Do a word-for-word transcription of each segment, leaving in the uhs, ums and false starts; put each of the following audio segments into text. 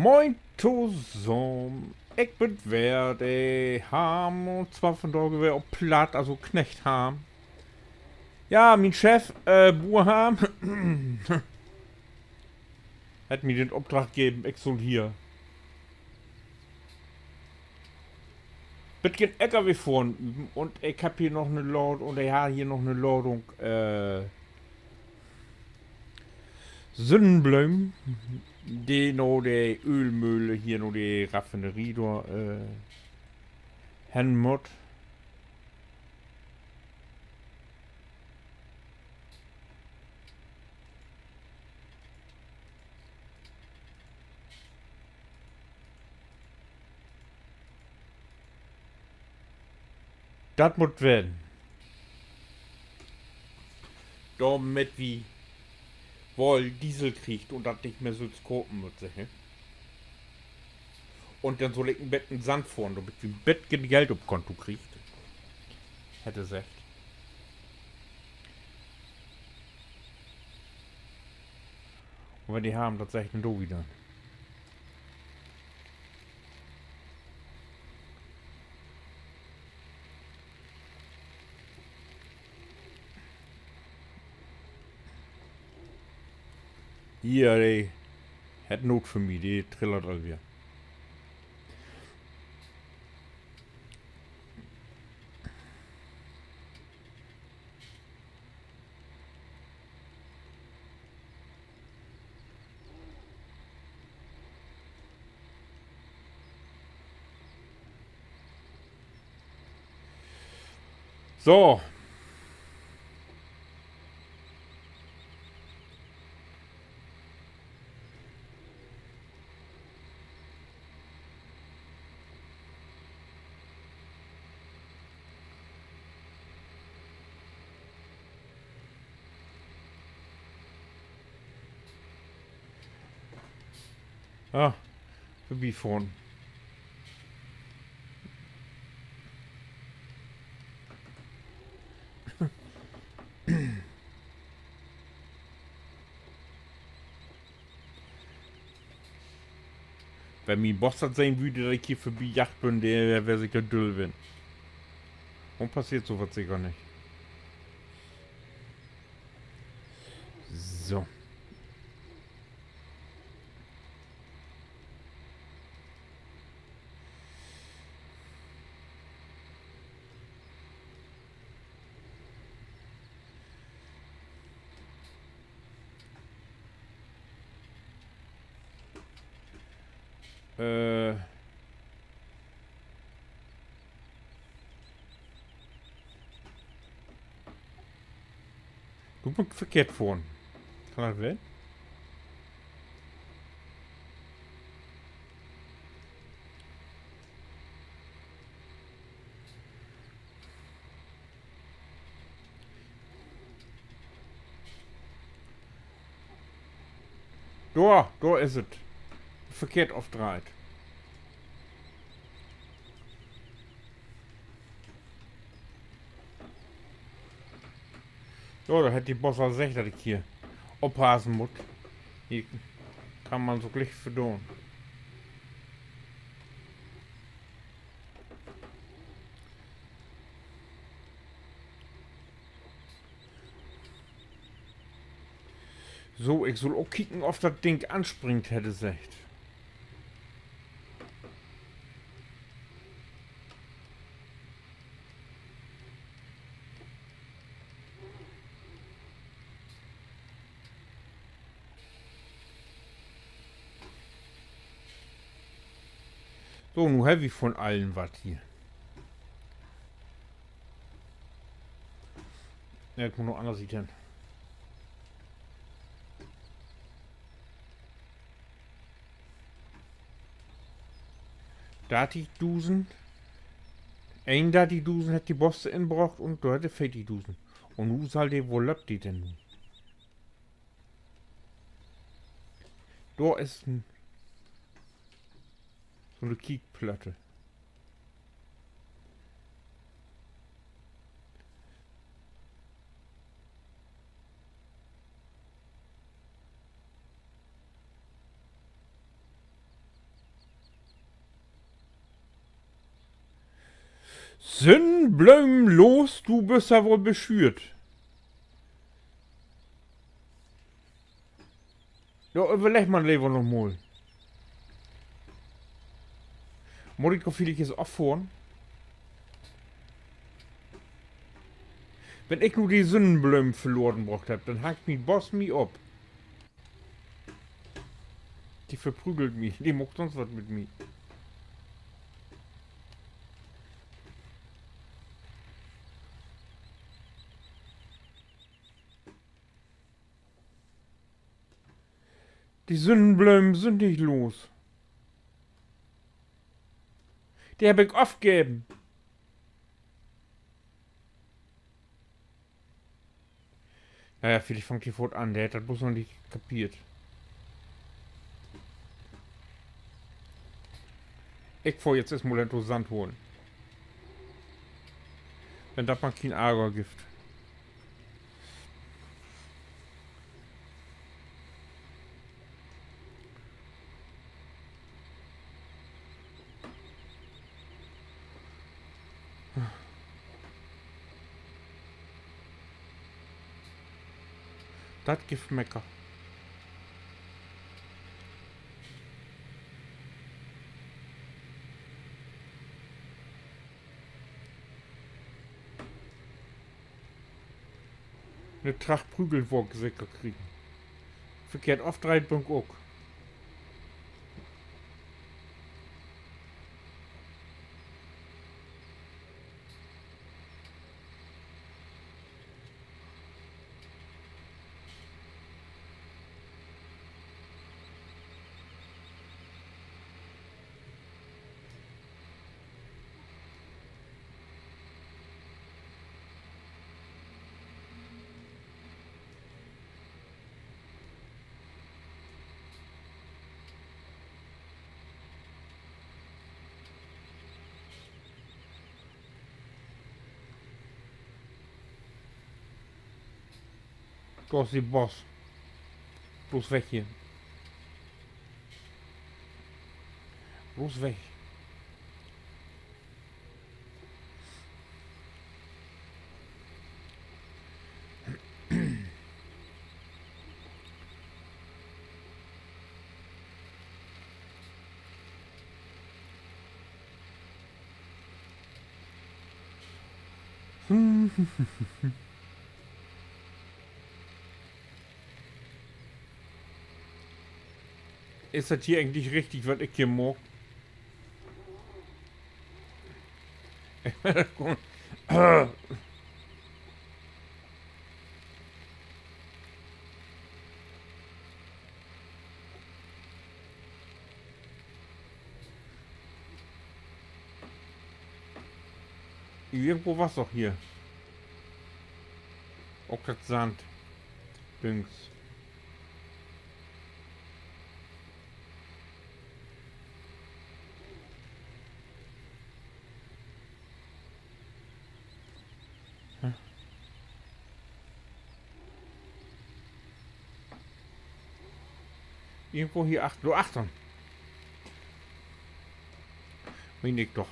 Moin tosamen. Ik bün weer de Harm, un zwar vandaag weer op Platt, also Knecht Harm. Ja, mien Chef, äh, Buur Harm, hett mi den Opdrag geven, ik sull hier beten L K W fohren üven, un ik hebb hier noch 'ne Lad-, un he harr hier noch 'ne Ladung, äh, Sünnenblömen, de na de Ölmöhle hier, na de Raffinerie dor, äh, hen mutt. Dat mutt ween. Dormit wi woll Diesel kriegt un dat nich mehr sülvst kopen mutt, segg ik. Un denn sull ik en beten Sand fohren, dormit wi en beten Geld op Konto kriegt, hett he seggt. Un wenn de Harm dat seggt, denn doot wi dat. Hier, de hett Noot för mi, de trillert al weer. So. Ah, vörbifohren. Wenn mien Boss dat sehn würr, dat ik hier vörbijaagt bün, de weer seker düll ween. Worüm passeert so wat seker nich? So. Äh. Du büst verkehrt fohren. Kann dat ween? Dor, dor is et. Verkehrt ofdreiht. Jo, dor hett de Boss al seggt, dat ik hier oppassen mutt. Hier kann man so gliek verdoon. So, ik sull ok kieken, of dat Ding anspringt, hett he seggt. So, nu hebbt wi von allen wat hier. Ja, ik mutt noch anner Siet hen. Dartigdusend. Eenundartigdusend hett de Boss inbrocht un dor hett he veertigdusend. Un nu sall de, wo löppt de denn nu? Dor is en, so 'ne Kiekplatte. Sünnenblomen los, du büst ja woll beschüert. Ja, överlegg man lever noch mal. Mutt ik doch villicht eerst affohren? Wenn ik nu de Sünnenblomen verloren bröcht hebb, denn hangt mien Boss mi op. De verprügelt mi, de maakt sünst wat mit mi. De Sünnenblomen sünd nich los. De hebb ik ofgeven. Na ja, villicht fangt de foort an, de hett dat bloots noch nich kapeert. Ik fohr nu eerstmal hen to Sand holen. Wenn dat man kien Arger gifft. Dat gifft Mecker. Ne Tracht Prügel warr ik seker kriegen. Verkehrt ofdreiht bün ik ok. Dor is de Boss. Bloots weg hier. Bloots weg. Is dat hier egentlich richtig, wat ik hier maak? Irgendwo was doch hier ok dat Sanddings. Irgendwo hier achtern. Dor achtern. Meen ik doch.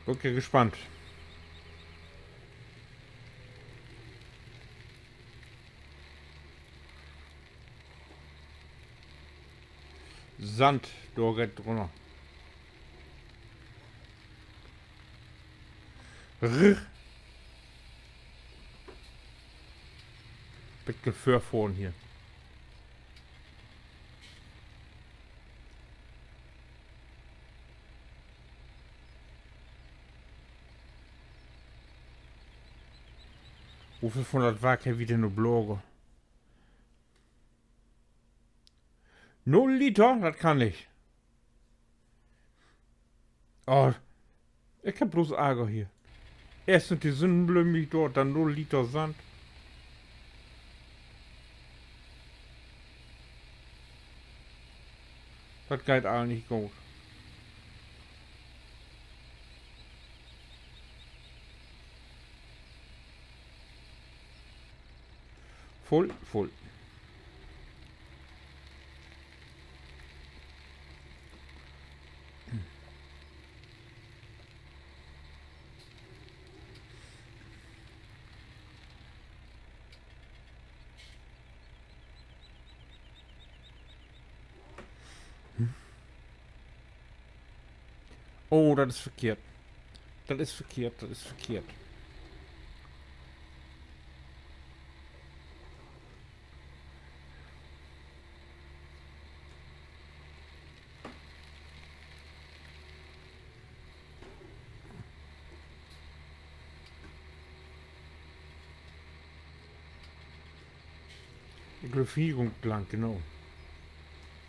Bün ik ja gespannt. Sand, dor geiht 't rünner. Rrr. Beten vörfohren hier. Woveel vun dat Wark hebbt wi denn nu bloot? Null Liter? Dat kann nich. Oh, ik heff blots Arger hier. Eerst sünd de Sünnenblööm nich dor, denn null Liter Sand. Dat geiht all nich goot. Vull, vull. Oh, dat is verkehrt. Dat is verkehrt, dat is verkehrt. Ik glööv, hier gah ik lang, genau.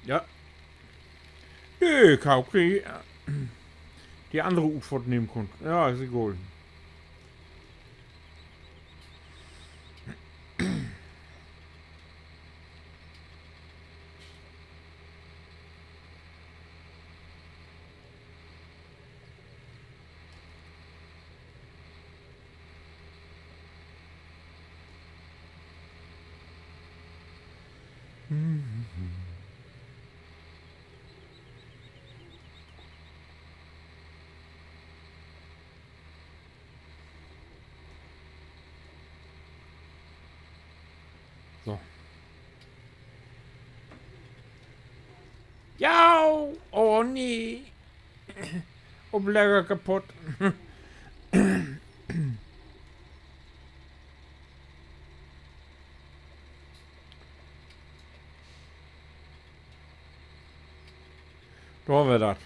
Ja. Nee, ik harr ok de, de annere Utfohrt nehmen kunnt. Ja, is egal. So. Ja! Oh nee! Oplegger kaputt. Dor weer dat.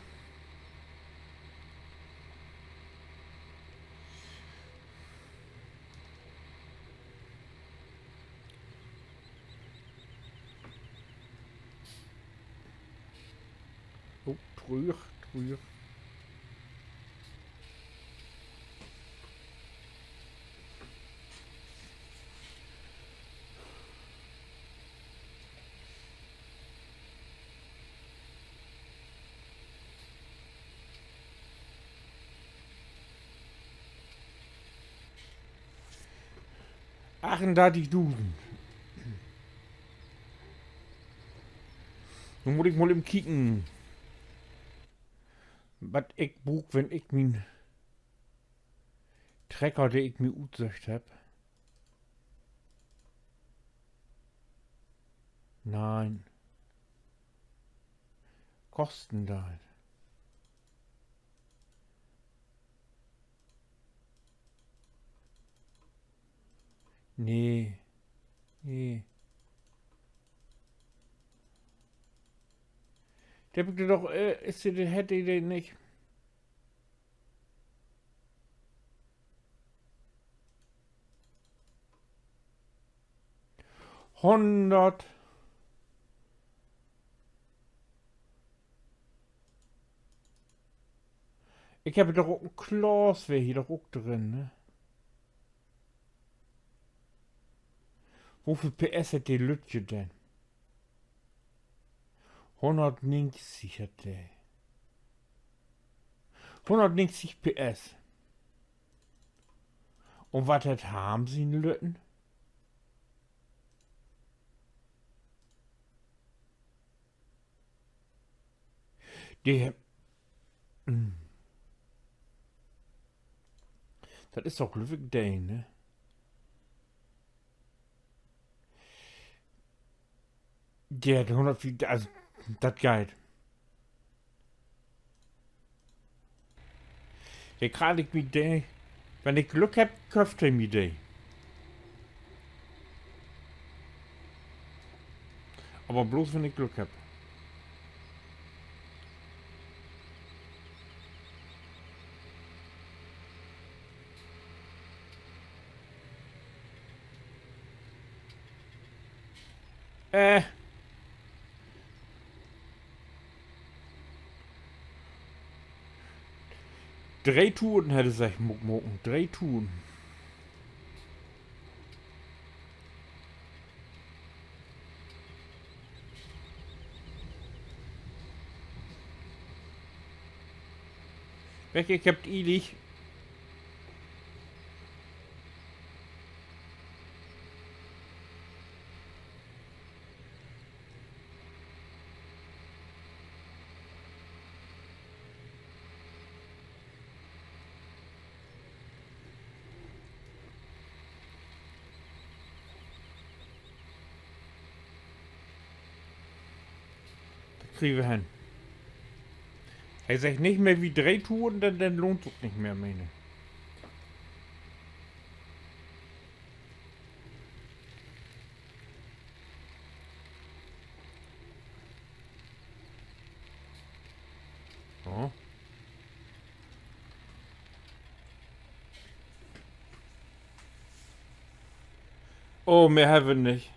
Oh, trüch, trüch. Achtendartigdusend. Nu mutt ik mal even kieken, wat ik bruuk, wenn ik mien Trecker, de ik mi utsöcht hebb. Nee. Kosten deit. Nee. Nee. De hebb ik di doch, äh, is de, de hett de, de nich. Hunnert. Ik hebb doch ok en Claas, weer hier doch ok drin, ne? Woveel P S hett de Lüttje denn? Hunnertnegentig hett de. Hunnertnegentig P S. Un wat hett Harm sien Lütten? De, hm. Dat is doch, glööv ik, de, ne? De hett hunnertveertig, also, dat geiht. De kann ik mi de, wenn ik Glück hebb, köfft he mi de. Aver bloots, wenn ik Glück hebb. Äh. Dree Touren, hett he seggt, mutt ik maken. Dree Touren. Weg, ik hebb 't ielig. Kriegt wi hen. He seggt nich mehr wie dree Touren, denn, denn lohnt sik ok nich mehr, meen ik. So. Oh, mehr hebbt wi nich.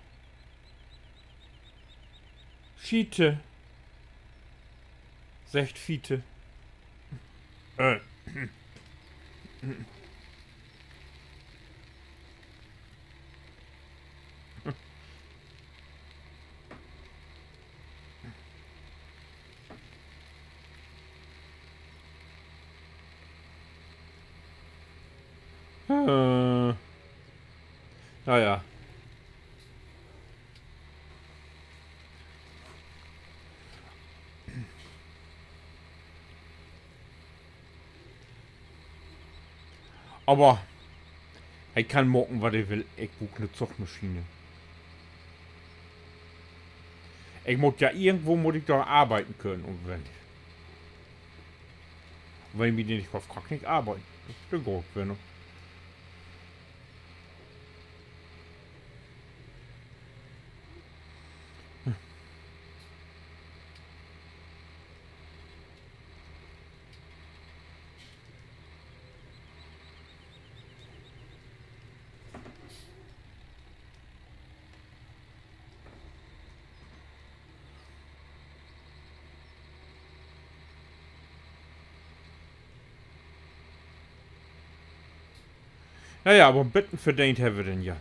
Schiete, seggt Fiete. Äh. Äh. Na ja. Aver he kann maken, wat he will. Ik bruuk 'ne Zugmaschine. Ik mutt ja, irgendwo mutt ik doch arbeiden könen un wenn, wenn ik mi de nich kööp, kann ik nich arbeiden. Dat is de Grund, wenn. Na ja, aver en beten verdeent hebbt wi denn ja.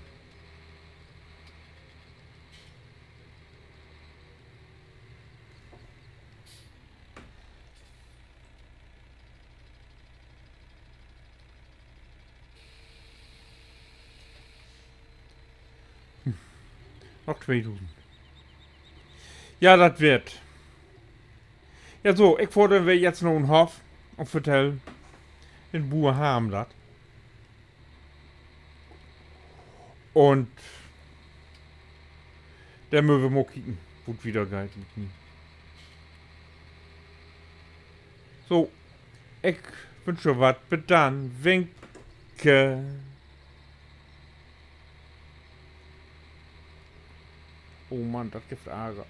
Noch tweedusend. Ja, dat warrt. Ja, so, ik fohr denn weer jetzt na den Hoff un vertell den Buur Harm dat. Un denn mööt wi mal kieken, wo 't wieder geiht mit mi. So, ik wünsch jo wat. Bit dann. Winke. Oh Mann, dat gifft Arger.